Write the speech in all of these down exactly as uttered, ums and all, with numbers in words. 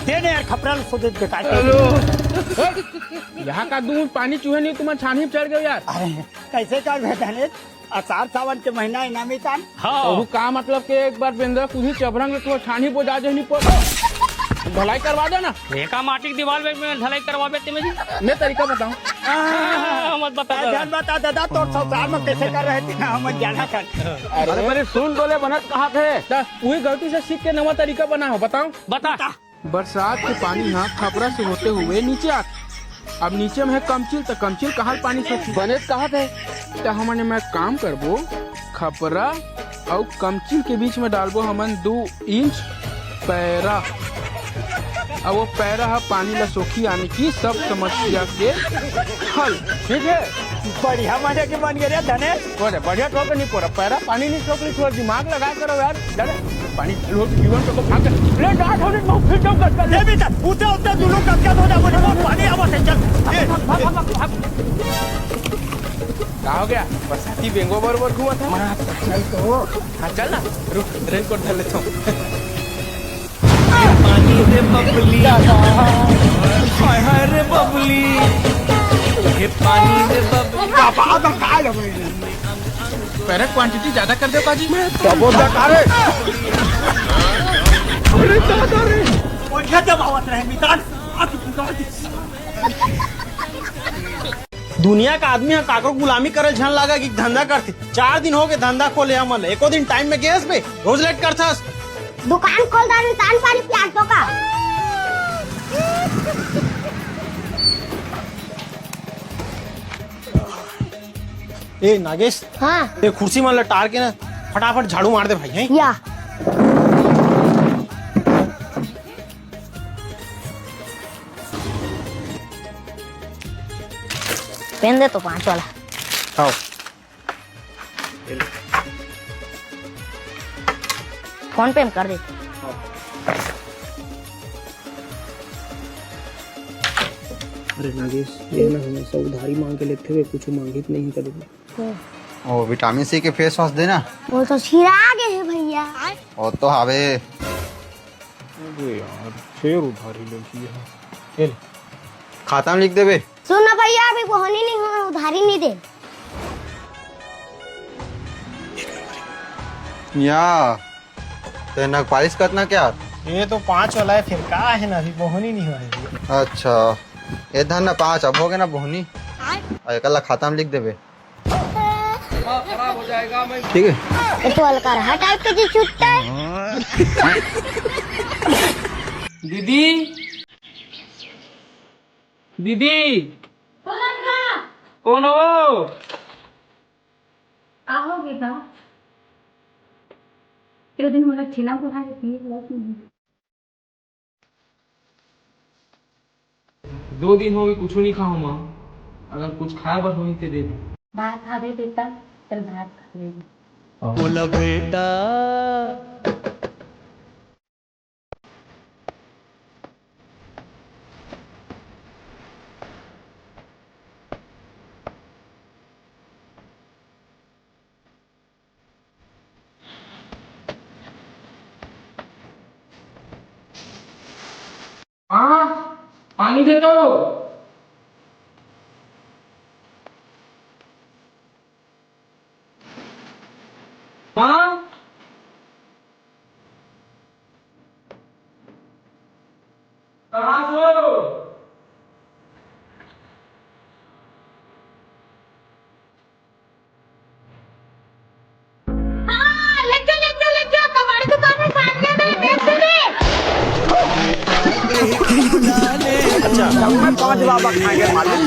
दे ने यार, खपरा ल सोदे बेटा। हेलो। यहाँ का दूध पानी चूहे नहीं, तुम्हारे छानी पे चढ़ गए यार। अरे, कैसे कर बेटा ने? आषाढ़ सावन के महीना है ना मितान? हाँ। अहू का मतलब के एक बार बेंदरा कुछ चबरंग तो छानी बोजा जे नहीं पड़ो। ढलाई करवा दे ना। एका माटी के दीवार में, में ढलाई करवाबे ते में जी। मैं तरीका बताऊं। हाँ, मत बता दादा। ध्यान बता दादा, तोर संसार में कैसे कर रहे थे ना, हम जाना कर। अरे, अरे, सुन डोले बनत कहा थे। ता, वही गलती से सीख के नवा तरीका बना हो, बताओ। बता। बरसात के पानी ह खपरा से होते हुए नीचे आथे। अब नीचे में है कमचिल, त कमचिल कहाँ ले पानी सोखी? बने त कहा थे। त हमन एमा एक काम करबो, खपरा अउ कमचिल के बीच में डालबो हमन दू इंच पैरा। अब वो पैरा ह पानी ला सोखी, यानी कि सब समस्या के हल। ठीक है, बढ़िया मजा के बन गए रे धनेश। अरे बढ़िया तो नहीं पूरा पैरा पानी नहीं सोख ली, थोड़ा दिमाग लगा करो यार। चले, पानी चालू हो तो जीवन को भाग ले, डांट होने को फिर जब कर ले। ले बेटा, उठे उठे दोनों का क्या हो जाए, वो पानी आवा से चल। ए, भाग, भाग, भाग, भाग। का हो गया? बरसाती बेंगो बरोबर घुमा था। चल तो। हाँ, चल ना, रुक, रेनकोट डाल लेता हूँ। पानी रे बबली, हाय हाय रे बबली, हे पानी रे बबली। पैरा क्वांटिटी ज्यादा कर दो काजी। क्या बोल रहा है? अरे दादा रे, बढ़िया जब आवत रहे मितान, आग बुझा दी। दुनिया का आदमी ह काकरो गुलामी करे झन लागा कि धंधा करथे। चार दिन हो गए धंधा खोले हमन ल, एको दिन टाइम में गेस बे, रोज लेट करथस। दुकान खोल दान तान पानी प्याज तो का। ए नागेश, हाँ। ये कुर्सी मन ल टार के ना फटाफट झाड़ू मार दे भाई, हैं? या। पेन दे तो पाँच वाला। आओ। फोन पे में कर दे। अरे नागेश, ये ना हमेशा उधारी मांग के लेते हुए कुछ मांगित नहीं कभी। ओ, विटामिन सी के फेस वॉश देना। वो तो सिरा गए है भैया। ओ तो हावे। अबे यार, फेर उधारी ले लिया है। ये ले। खाता में लिख देबे। सुन ना भैया, अभी बोहनी नहीं हुआ, उधारी नहीं दे। या, ते नग पालिश करना क्या? ये तो पाँच वाला है, फिर का है ना, अभी बोहनी नहीं हुआ है। अच्छा, ये धन ना पाँच, अब हो गए ना बोहनी। और एकला खाता में लिख देबे। ठीक है। ये तो हल्का रहा टाइप के जी छुट्टा है। दीदी, दीदी, कौन हो? का हो बेटा? तेरे दिन मोला ठेला बुला के पिए ला। दो दिन हो गए, कुछ नहीं खाऊं माँ। अगर कुछ खाए बर होही ते दे दे। भात खाबे बेटा, चल भात खा ले। बोला बेटा। हाँ, पानी दे दो। हाँ? कहाँ से हो? हाँ, ले चल, ले चल, ले चल, कबाड़ी दुकान में सामने में बेच दे। अच्छा, मैं पाँच बाबा खा के मालूम।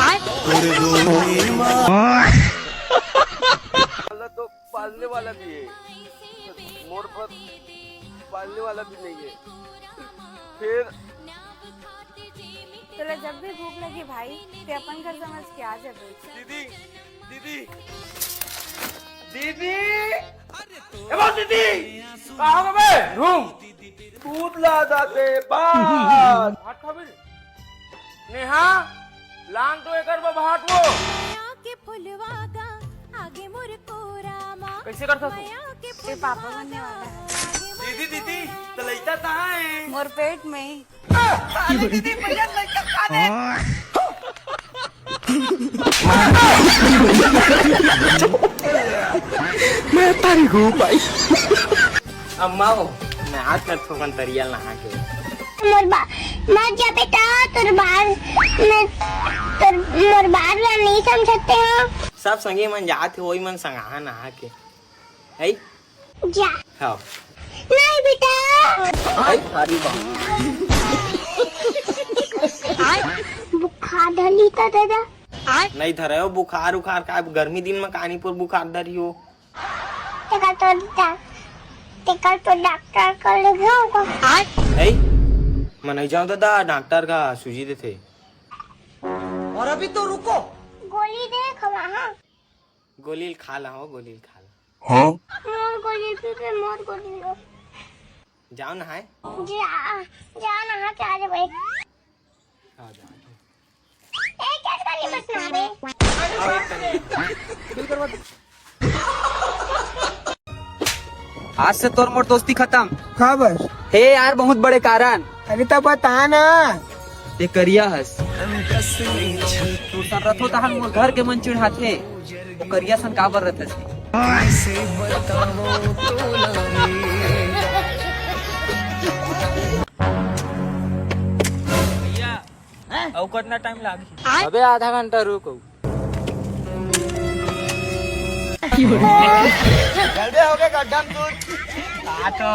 आय। मतलब तो पालने वाला भी है, मोर पर पालने वाला भी नहीं है। फिर तोला जब भी भूख लगी भाई, ते अपन घर समझ के आ जाबे। दीदी, दीदी, दीदी, ए वो दीदी, कहाँ हो बे? रूम। दूध ला दाते, बात। भात खाबे रे? नेहा, लान तो एकर बर भात वो। कैसे करता तू? ए पापा बनने वाला है। दीदी, दीदी, त लइका कहाँ है? मोर पेट में। अरे दीदी, भैया लइका कहाँ है? मैं तारी हूँ भाई। अम्मा हो, मैं हाथ कर थोकन तरिया नहा के। मोर बा-, मत जा बेटा, तोर बार, मैं, तोर, मोर बार ला नहीं समझते हो। सब संगी मन जात हे, वही मन संगाहा नहा के। है? जा। हाँ। नहीं बेटा। है? थारी बाप। बुखार धली तो दादा। नहीं धरे हो बुखार उखार का, अब गर्मी दिन में कानी पर बुखार धरी हो। तेकर तो डा-, तेकर तो डॉक्टर कर ले गयो को। है? मैं नहीं जाऊँ दादा, डॉक्टर का सूजी देथे। और अभी तो रुको। गोली दे खवा, हाँ। गोली खा ला हो, गोली खा ला। हाँ? मोर गोली पी के मोर गोली लो। जाओ नहाए। जा, जा नहा के आ जा भाई। हाँ, जा। ए, क्या कर रही मत नहा बे? आज से तोर मोर दोस्ती खत्म। काबर? हे यार, बहुत बड़े कारण। अरे तो बता ना। ये करिया हस। तू सन रथो तहन मोर घर के मन चिढ़ाथे। वो करिया सन काबर रथस? भैया, अउ कतना टाइम लागही? अबे आधा घंटा रुक। जल्दी हो गए गड्ढा में तू। आ तो।